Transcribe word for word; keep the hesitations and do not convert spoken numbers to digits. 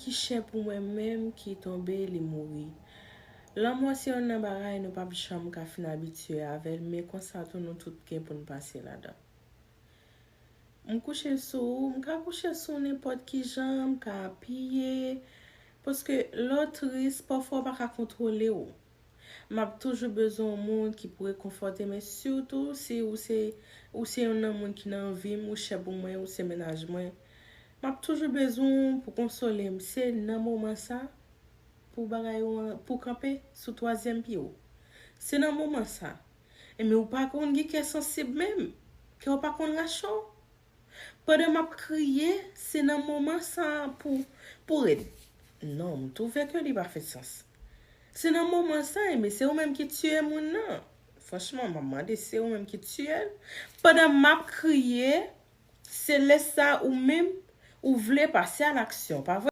ki chè pou mwen menm ki tonbe, li mouri. Lanmò se youn nan bagay nou p ap janm ka fin abitye avè l, men konsa tou nou tout gen pou n pase ladan. M kouche sou ou, m ka kouche sou ou nenpòt ki jan, m ka apiye, paske lè w tris, pafwa w pa ka kontwole w. M ap toujou bezwen yon moun ki pou rekonfòte m, men sitou si ou se, ou se youn nan moun ki nan vi m, ou chè pou mwen, ou se mennaj mwen. M ap toujou bezwen w pou konsole m. Se nan moman sa pou bagay ou an, pou kanpe sou twazyèm pye w. Se nan moman sa. Enben, ou pa konn gen kè sansib menm, kè w pa konn rache w. Pandan m ap kriye, se nan moman sa pou, pou rèd. Non, m twouve ke li pa fè sans. Se nan moman sa, enben, se ou menm ki tiye moun nan. Franchman, m ap mande, se ou menm ki tiye l. Pandan m ap kriye, se lè sa ou menm, ou vle pase a laksyon, pa vre?